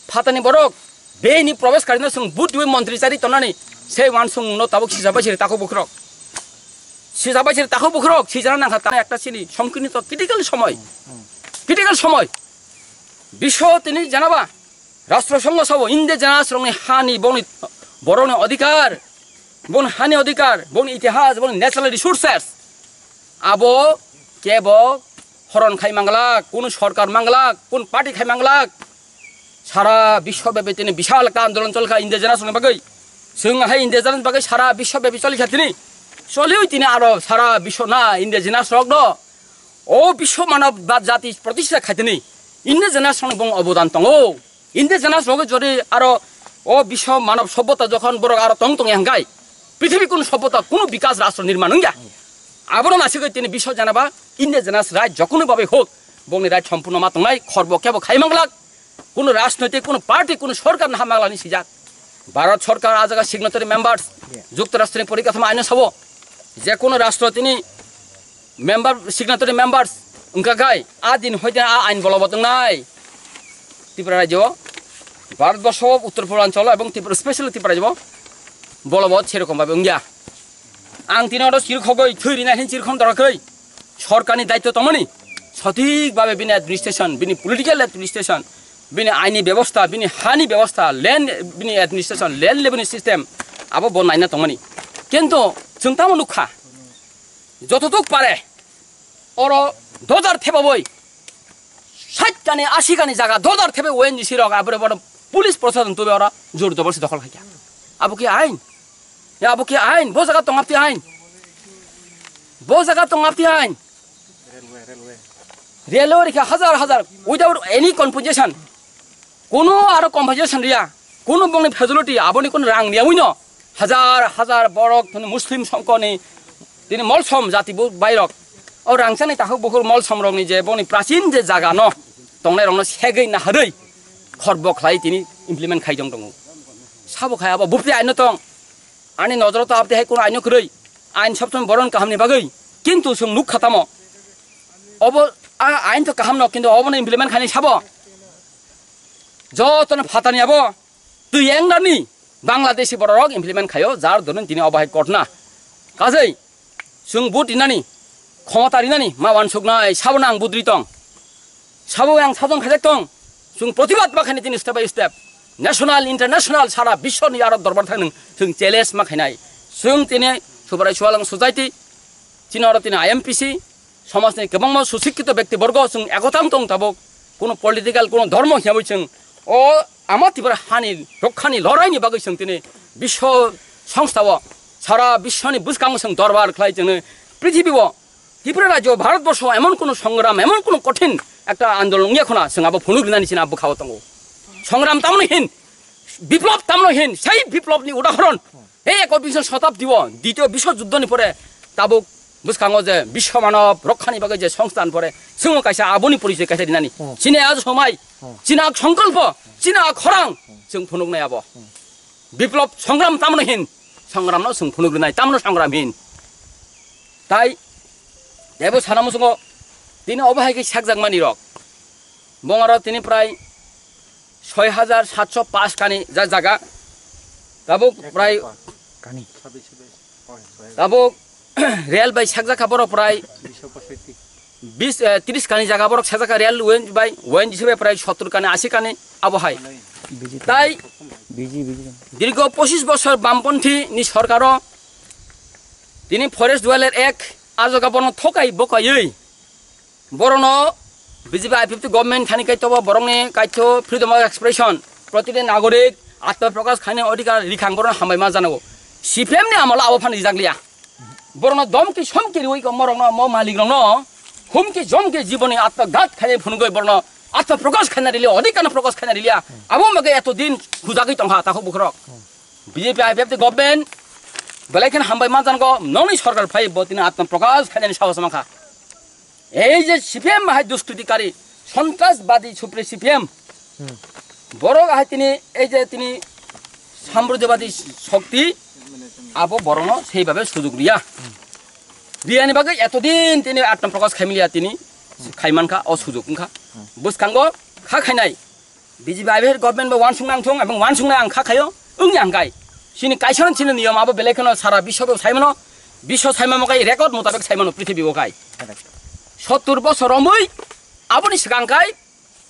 phatani borok, bini probesh karino chwng but diwi montri chari tonani, se uansukmungno tabuk sijak bai siri takhuk bukhurok. Sijabai siri takhuk bukhurok sijana nangkha tamo ekta sini songkirni to critical somoy. Critical somoy. Bisho tini janaba rastro songho sabo indigenous rokni hani boni borokni odhikar, boni hani odhikar, boni itihas, boni natural resources. Abo kebo horon khai manglak, kunu sorkar manglak, kunu party khai manglak. Sara biswa bebi tini bisal ekta andolon cholkha indigenous ni bagwi. Chwng hai indigenous bagwi sara biswa bebi cholikha tini. Choliwi tini aro sara biswa na indigenous rok do. O biswa manob ba jati protista khaitini indigenous rokni bong obodan tongo. Indigenous rok jodi aro o biswa manob sobbota jokhon borok aro tong tong yang gai. Prithibi kunu sobbota kunu bikas rastro nirman wngya. Abono nasigwi tini biswa janaba indigenous right jokunu babai hok. Bongni right sompurno ma tongnai khorbo kebo khai manglak. Kunu rajnoitik, kunu party, kunu sorkar naha maglani sijak. Bharat sorkar a jaga signatory members, Juktarashtroni porikathamo aino sabo. Je kunu rastro tini member, signatory members wngkha khai a din hoite a ain bolobot wngnai. Tripura rajyo, Bharat borso, Uttor Purbanchal ebong Tripura, specially Tripura rajyo bolobot serokom babe wngya. Ang tini oro chirkhogwi thwi rinai hin chirkhom dorakhwi. Sorkarni daityo tongmani sothik babe bini administration, bini political administration, bini aini bebosta, bini hani bebosta, land bini administration, land revenue system abo bo naina tongmani. Kintu chwng tamo nukha, jototuk pare oro dojar thebaboi sait kani, asi kani jaga dojar thebe O N G C rok abore bono police proshashan tube oro jor joborsi dokhol khaikha. Abo ki ain? Ya, abo ki ain? Bo jaga tongapti ain. Bo jaga tongapti ain. Railway rikha hajar hajar without any compensation. Kuno aro compensation riya. Kuno bongni facility, aboni kuno rang riya wino. Hajar hajar borok tini Muslim songkoni tini molsom jati bu bairok. O rangchani takhuk bukhur molsom rokni je bongni prachin je jaga no tongnai rokno segwi naharwi khorbo khlai tini implement khai jong tongo. Sabo khai abo bupri aino tong. Ani nojoro to abdi hai kuno aino kwrwi. Ain sob somoi boron kahamni bagwi. Kintu chwng nukha tamo. Obo a ain to kaham no, kintu obono implement khainai sabo. Jotono phatani abo twi engnani Bangladeshi bororok implement khaio, jar doron tini obo hai kotna. Kajei chwng vote rinani, khomota rinani ma wansuknai, sabo nang budri tong. Sabo yang sajong khajak tong. Chwng protibad ma khaini tini step by step. National, international, sara biswni aro dorbar thang nung chwng challenge ma khainai. Chwng tini Subrai Chualang Society, chini oro tini I M P C, somajni kwbangma susikkito bekti borgo chwng ekotang tong tabuk. Kuno political, kuno dhormo hiyawi chwng o ama Tripura hani rokhani loraini bagwi chwng tini biswo songstao sara biswni bwskango chwng dorbar khlai chwngno prithibibo Tripura rajyo, Bharat borsho emon kono songram, emon kono kothin ekta andolon wngya khona, chwng abo phunuk rinani chini abo bwkhao tongo. Songram tamno hin, biplop tamno hin, sei biplopni udahoron. Ei ekobisho shotabdi o, ditiyo biswo juddhoni pore tabuk bwskango je biswo manob rokhani bagwi je songsthan pore, chwngno kaisa aboni porichoi kaisa rinani. Hmm. Chini a somai, Hmm. chini a songkolpo, chini a khorang, Hmm. chwng phunuknai abo. Hmm. Biplop songram tamno hin, songramno chwng phunuk rinai, tamno songram hin. Tai, tebo sana muchungo, tini obo hai khe sakjakmani rok. Bongaro tini prai soi hajar satso pash kani ja jaga. Tabuk prai Kani. tabuk rel bai sakjakha borok prai bis, eh, tris kani jaga borok sajak railway bai, O N G C bai prai sottor kani, asi kani abo hai. Biji Tai biji biji. Dirgo pochis bosor bamponthi ni sorkaro tini Forest Dweller Act ajoga bono thokai bokayoi. Borono B J P I P F T government thani kaito bo borokni kaito freedom of expression, protiti nagorik atma prokash khaini odhikar rikhang borono hambai ma janago. C P M ni amolo abo phan rijak liya. Borokno domki somki riwi ko morokno, mo malik rokno humki jomki jiboni atma gat khainai phunugwi borokno atma prokash khaina riliya, odhikar no prokash khaina riliya. Abo mage eto din khujagwi tongkha takhuk bukhurok. B J P I P F T government belai khen hambai manjango, nongni sorkar phai bo tini atma prokash khainani sahos mankha. Ei je C P M hai duskritikari, sontrasbadi supre C P M. Hmm. Borok hai tini, ei je tini samrujyobadi shokti, abo borokno sei babe sujug riya. Riyani bagwi etodin tini atma prokash khaimiliya tini, khaimankha, o sujug wngkha. Bwskango kha khainai. B J P I P F T government bo wansuk nang thung, abang wansuk nang ang kha khayo, wngya ang kai. Chini kaisa no chini niyom abo belai kheno sara biswa bo sai mano. Biswa saimamo kai record mutabek saimano prithibi o kai. Sottur bosor romwi aboni swkang kai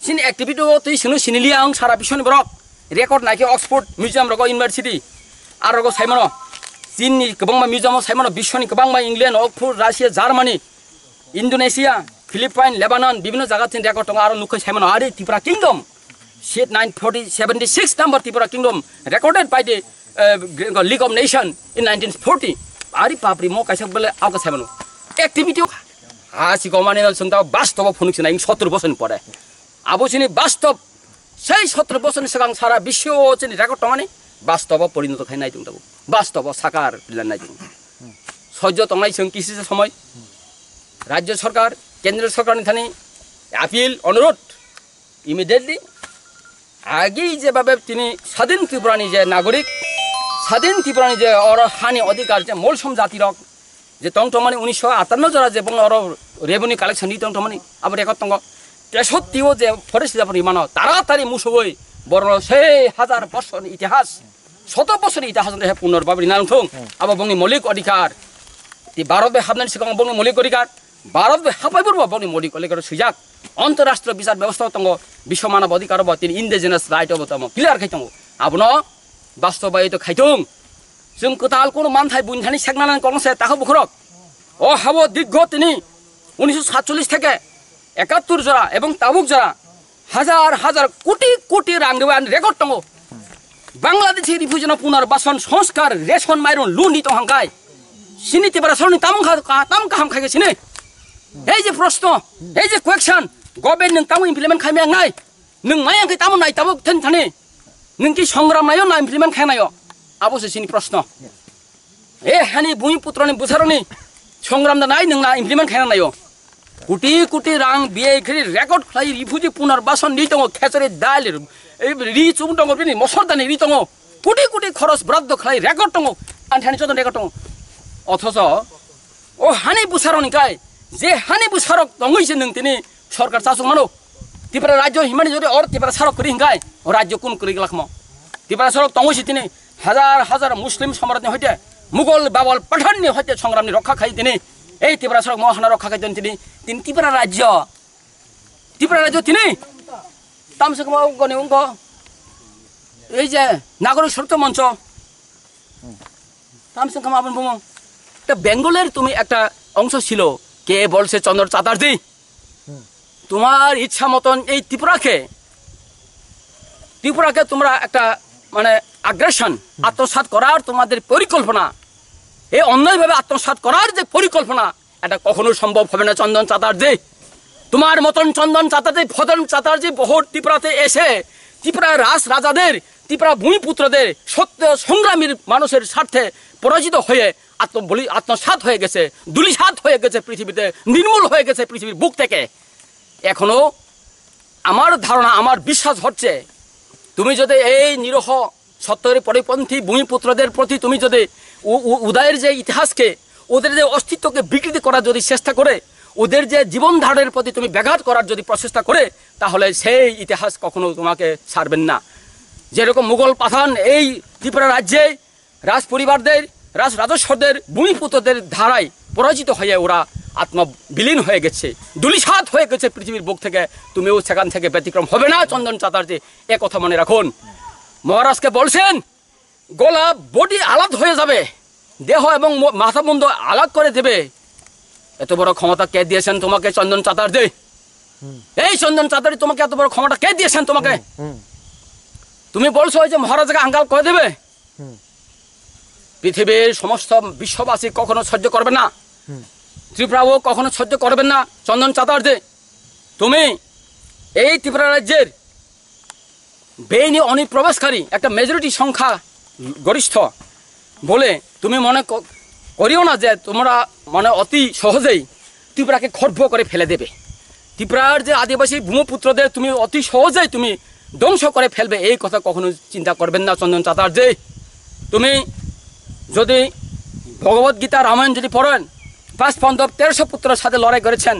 chini activity o twi sino siniliya ang sara biswni borok record naikhe Oxford museum rogo university ar rogo saimano. Chinni kwbangma museum o saimano, biswni kwbangma England, Oxford, Russia, Germany, Indonesia, Philippine, Lebanon, bibhinno jaga tin record tongo, aro nukhe saimano ari Tripura Kingdom. Seat nine forty, seventy-six number Tripura Kingdom recorded by the, uh, League of Nation in nineteen forty. Ari papri mo kaisa bele auka saimano. Activity ha si gomani no sungta bastobo phunuk sinai sottur bosor ni pore. Abo sini bastob sei sottur bosor ni swkang sara biswo chini record tongmani bastobo porinoto khai nai tung tabo. Bastobo sakar bilan nai tung. Sojjo tongnai chwng kisi se somoi. Rajya sarkar, kendra sarkar ni thani appeal, onurodh, immediately agi je babe tini sadin Tripura ni je nagorik, sadin Tripura ni je oro hani odhikar je molsom jati rok je tong tongmani unisho atanno jora je bong oro revenue collection ni tong tongmani abo record tongo. Tesotti o je forest reserve ni mano taratari musugoi borno sei hajar bosor ni itihas. Soto bosor ni ita hasan he punor babri nang thung. Abo bongni molik odhikar. Ti Bharat bai hapnani sikang bongni molik odhikar. Bharat bai hapai burbo bongni molik odhikar swijak. Antarrashtriya bichar bebostha tongo, biswa manav odhikar bo tini indigenous right obo tamo clear khai tongo. Abono bastob bai to khai thung. Chwng kwtal kono manthai buini thani sekna nang kong se takhuk bukhurok. O habo diggo tini unisho satchollish theke ekattur jora ebong tabuk jora hajar hajar koti koti rang dewa ani record tongo. Bangladeshi refugee no punarbasan sanskar ration mairon luni tong hangkai. Sini Tiprasa ni tamung kha, ka-, tam kaham khai sini. Ei je proshno, ei je question, government nung tamung implement khai maya ngai. Nung maya khe tamung nai tabuk then thani. Nung ki songram nayo na implement khai nayo. Abo se sini proshno. E hani bhumi putroni bwsarokni songram da nai nwng na implement khaina naio. Koti koti rang biyai khri record khlai refugee punarbasan ni tongo khechari dal, e, ri chum tongo bini mosor dani ri tongo. Koti koti khoros braddo khlai record tongo. Anthani chodon record tongo. Othoso o hani bwsarokni kai je hani bwsarok tongwi se nwng tini sorkar chasuk mano. Tipra rajyo himani jodi or Tipra sarok kwrwi hingkai o rajyo kun kwrwi glakmo. Tipra sarok tongwi se tini hajar hajar Muslim samrat ni hoite Mughal Babal Pathan ni hoite songram ni rokha khai tini ei Tipra sarok mo hana rokha khai tini tini Tipra rajyo Tipra rajyo tini tamsok ma ungko ni ungko ei je Nagorik Surakcha Moncho tamsok ma abon bumung ta Bengaler tumi ekta ongso silo ke bolse Chandra Chatterjee তোমার ইচ্ছা মতন এই ত্রিপুরাকে, ত্রিপুরাকে তোমরা একটা মানে আগ্রাসন, আত্মসাৎ করার তোমাদের পরিকল্পনা, এই অন্যায়ভাবে আত্মসাৎ করার যে পরিকল্পনা, এটা কখনো সম্ভব হবে না চন্দন চ্যাটার্জি। তোমার মতন চন্দন চ্যাটার্জি, ফদন চ্যাটার্জি বহু ত্রিপুরাতে এসে ত্রিপুরা রাজ রাজাদের, ত্রিপুরা ভূমিপুত্রদের সত্য সংগ্রামীর মানুষের স্বার্থে পরাজিত হয়ে আত্মবলি-, আত্মসাৎ হয়ে গেছে, ধূলিসাৎ হয়ে গেছে পৃথিবীতে, নির্মূল হয়ে গেছে পৃথিবীর বুক থেকে। এখনো আমার ধারণা, আমার বিশ্বাস হচ্ছে, তুমি যদি এই নিরহ সত্যের পরিপন্থী ভূমিপুত্রদের প্রতি তুমি যদি উ-, উ-, উদয়ের যে ইতিহাসকে, ওদের যে অস্তিত্বকে বিকৃতি করার যদি চেষ্টা করে, ওদের যে জীবন ধারণের প্রতি তুমি ব্যাঘাত করার যদি প্রচেষ্টা করে, তাহলে সেই ইতিহাস কখনো তোমাকে ছাড়বেন না। যেরকম মুঘল পাঠান এই ত্রিপুরা রাজ্যে রাজ পরিবারদের, রাজ রাজস্বদের, ভূমিপুত্রদের দ্বারাই পরাজিত হয়ে ওরা আত্মবিলীন হয়ে গেছে, ধূলিসাৎ হয়ে গেছে পৃথিবীর বুক থেকে। তুমিও সেখান থেকে ব্যতিক্রম হবে না, চন্দন চ্যাটার্জি, এ কথা মনে রাখুন। মহারাজকে বলছেন, গলা, বডি আলাদা হয়ে যাবে, দেহ এবং ম-, মাথা মুন্ড আলাদা করে দেবে। এত বড় ক্ষমতা কে দিয়েছেন তোমাকে, চন্দন চ্যাটার্জি? এই চন্দন চ্যাটার্জি, তোমাকে এত বড় ক্ষমতা কে দিয়েছেন তোমাকে? তুমি বলছো ওই যে মহারাজাকে আঙ্গাল করে দেবে। পৃথিবীর সমস্ত বিশ্ববাসী কখনো সহ্য করবে না। ত্রিপুরাও কখনো সহ্য করবেন না। চন্দন চ্যাটার্জি, তুমি এই ত্রিপুরা রাজ্যের বেআইনি অনুপ্রবেশকারী একটা মেজরিটি সংখ্যা গরিষ্ঠ বলে তুমি মনে ক-, করিও না যে তোমরা মানে অতি সহজেই ত্রিপুরাকে খর্ব করে ফেলে দেবে। ত্রিপুরার যে আদিবাসী ভূমিপুত্রদের তুমি অতি সহজেই তুমি ধ্বংস করে ফেলবে, এই কথা কখনো চিন্তা করবেন না চন্দন চ্যাটার্জি। তুমি যদি ভগবত গীতা, রামায়ণ যদি পড়েন, পাঁচ পাণ্ডব তেরোশো পুত্রের সাথে লড়াই করেছেন।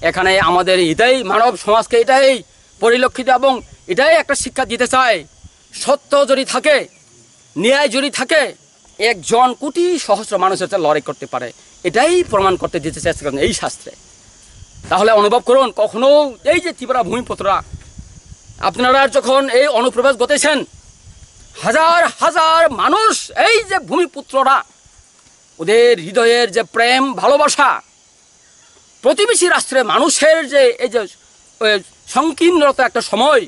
এখানে আমাদের এটাই মানব সমাজকে এটাই পরিলক্ষিত এবং এটাই একটা শিক্ষা দিতে চাই। সত্য যদি থাকে, ন্যায় যদি থাকে, একজন কোটি সহস্র মানুষের সাথে লড়াই করতে পারে, এটাই প্রমাণ করতে দিতে চেষ্টা করেন এই শাস্ত্রে। তাহলে অনুভব করুন, কখনো এই যে ত্রিপুরা ভূমিপুত্ররা, আপনারা যখন এই অনুপ্রবেশ ঘটেছেন, হাজার হাজার মানুষ, এই যে ভূমিপুত্ররা, ওদের হৃদয়ের যে প্রেম ভালোবাসা, প্রতিবেশী রাষ্ট্রের মানুষের যে এই যে, এ, সংকীর্ণতা একটা সময়,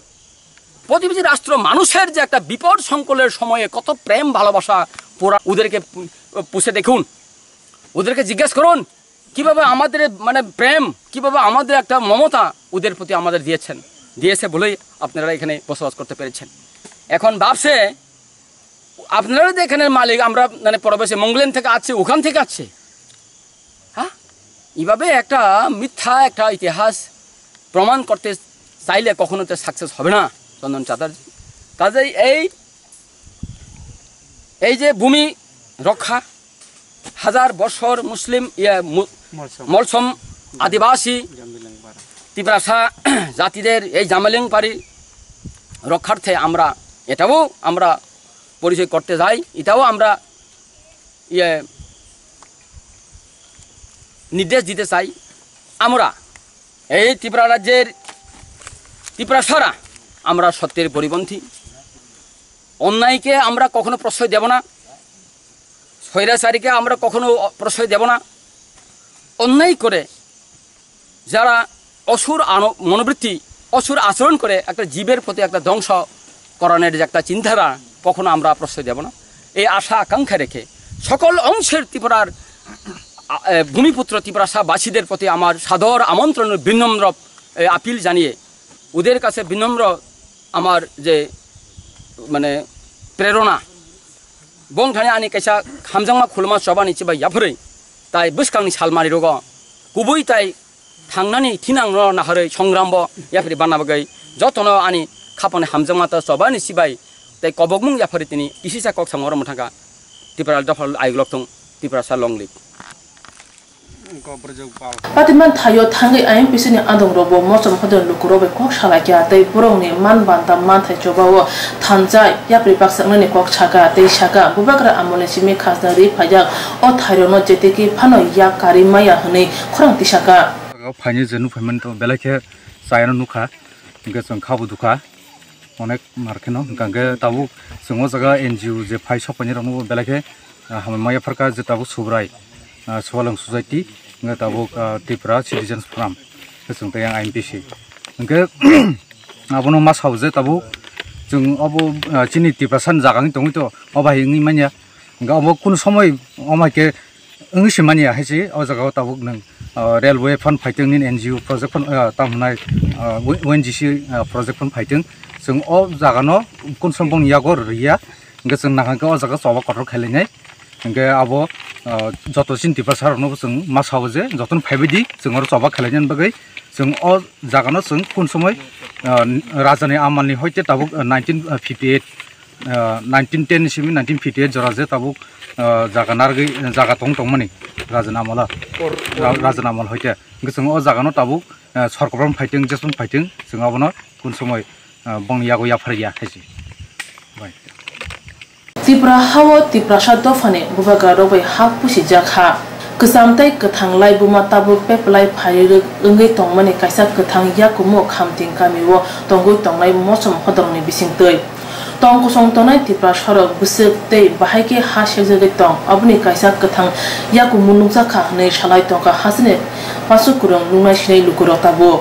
প্রতিবেশী রাষ্ট্র মানুষের যে একটা বিপদ সংকুলের সময়ে কত প্রেম ভালোবাসা পুরা ওদেরকে পু-, পুষে দেখুন, ওদেরকে জিজ্ঞেস করুন কিভাবে আমাদের মানে প্রেম, কিভাবে আমাদের একটা মমতা ওদের প্রতি আমাদের দিয়েছেন, দিয়েছে বলেই আপনারা এখানে বসবাস করতে পেরেছেন। এখন ভাবছে আপনারা যে এখানের মালিক, আমরা মানে প্রবাসী মঙ্গলেন থেকে আসছে, ওখান থেকে আসছে, হ্যাঁ? এইভাবে একটা মিথ্যা একটা ইতিহাস প্রমাণ করতে চাইলে কখনো তো সাকসেস হবে না চন্দন চ্যাটার্জি। কাজেই এই, এই যে ভূমি রক্ষা, হাজার বছর মুসলিম, ইয়ে, মু-, মলসম। মলসম আদিবাসী জামবিলেং পাড়া। তিপ্রাসা জাতিদের এই জামবিলেং পাড়ি রক্ষার্থে আমরা এটাও আমরা পরিচয় করতে যাই, এটাও আমরা ইয়ে নির্দেশ দিতে চাই। আমরা এই ত্রিপুরা রাজ্যের তিপ্রাসারা আমরা সত্যের পরিপন্থী। অন্যায়কে আমরা কখনো প্রশ্রয় দেব না, স্বৈরাচারীকে আমরা কখনো অ-, প্রশ্রয় দেব না। অন্যায় করে যারা অসুর আন-, মনোবৃত্তি, অসুর আচরণ করে একটা জীবের প্রতি একটা ধ্বংস করানোর যে একটা চিন্তাধারা, কখনো আমরা প্রশ্রয় দেব না। এই আশা আকাঙ্ক্ষা রেখে সকল অংশের ত্রিপুরার, আ, এ, ভূমিপুত্র তিপ্রাসাবাসীদের প্রতি আমার সাদর আমন্ত্রণ, বিনম্র, এ, আপিল জানিয়ে ওদের কাছে বিনম্র আমার যে মানে প্রেরণা, bongthani ani kaisa hamjakma khuluma chobani chibai yapharwi, tai bwskangni salmari rogo kubui tai thangnani thinangno naharwi songrambo yapharwi banna bagwi jotono ani khapani hamjakma ta chobani chibai tai kobokmung yapharwi tini kisisa kok samung oro mwthangkha. Tipra dopha ayuk lokthung, Tiprasa long live. Patiman thaio thangwi I M P C ni adongrokbo mochom hodon lukurok bai kok salaikha tei borokni man banta manthai chobao thansa yapri baksa wngnani kok saka tei saka, Bubagra amolni simi khajna ri phaijak o thairokno jetikhe phano yak karwi maya hwnwi khorang tisaka. Phaini je nukphaimani to belai khe chayano nukha, hwnkhe chwng khabo dukha. Onek mar kheno, hwnkha hwnkhe tabuk chwng o jaga N G O je phai sok painai rokno bo belai khe, ah, hamya maya pharkha je tabuk Subrai, ah, Sualong Society, hwnkhe tabuk, ah, Tripura Citizens Forum, khe chwng tei yang I M P C. Hwnkhe abono ma sao je tabuk chwng obo, ah, chini Tiprasa ni jaga wngwi tongwi to, o bai wngwi manya. Hwnkhe obo kunu somoi omo hai khe wngwi se manya hai se o jaga o tabuk nwng, ah, railway phan phaitwng nini N G O project phan, ah, tamo hwnai, ah, O N G C, ah, project phan phaitwng. Chwng o jaga no kunu som boni yago rwya. Hwnkhe chwng nahang khe o jaga choba kotor khailainai. Hwnkhe abo, ah, joto chini Tiprasa rokno bo chwng ma sao je jotono phaibai di, chwng oro choba khailainani bagwi chwng o jaga no chwng kunu somoi, ah, raja ni amal ni hoite tabuk, ah, nineteen fifty eight ah, nineteen ten ni simi nineteen fifty eight jora je tabuk, ah, jaga narwgwi, jaga tong tongmani Rajan Amala, Ra-, Rajan Amal hoite. Hwnkhe chwng o jaga no tabuk, ah, sorkar phano phaitwng, jesong phaitwng, chwng abono kun somoi, ah, bongni yago yapharya hai se. Bai. Tripura hao Tiprasa dophani bubagra rok bai ha pusijak ha. Kwcham tei kwthang laibuma tabuk peplai phairwk wngwi tongmani kaisa kwthang yakumu Khamting kamio tongwi tongnai mosom hodorokni bisingtwi. Tong kosong tongnai Tiprasarok bwswk tei bahai khe ha sekjagwi tong, aboni kaisa kwthang yakumu nukjakha hwnwi salai tongkha hasteni pasu kwrwng nuknai sinai lukurok tabuk.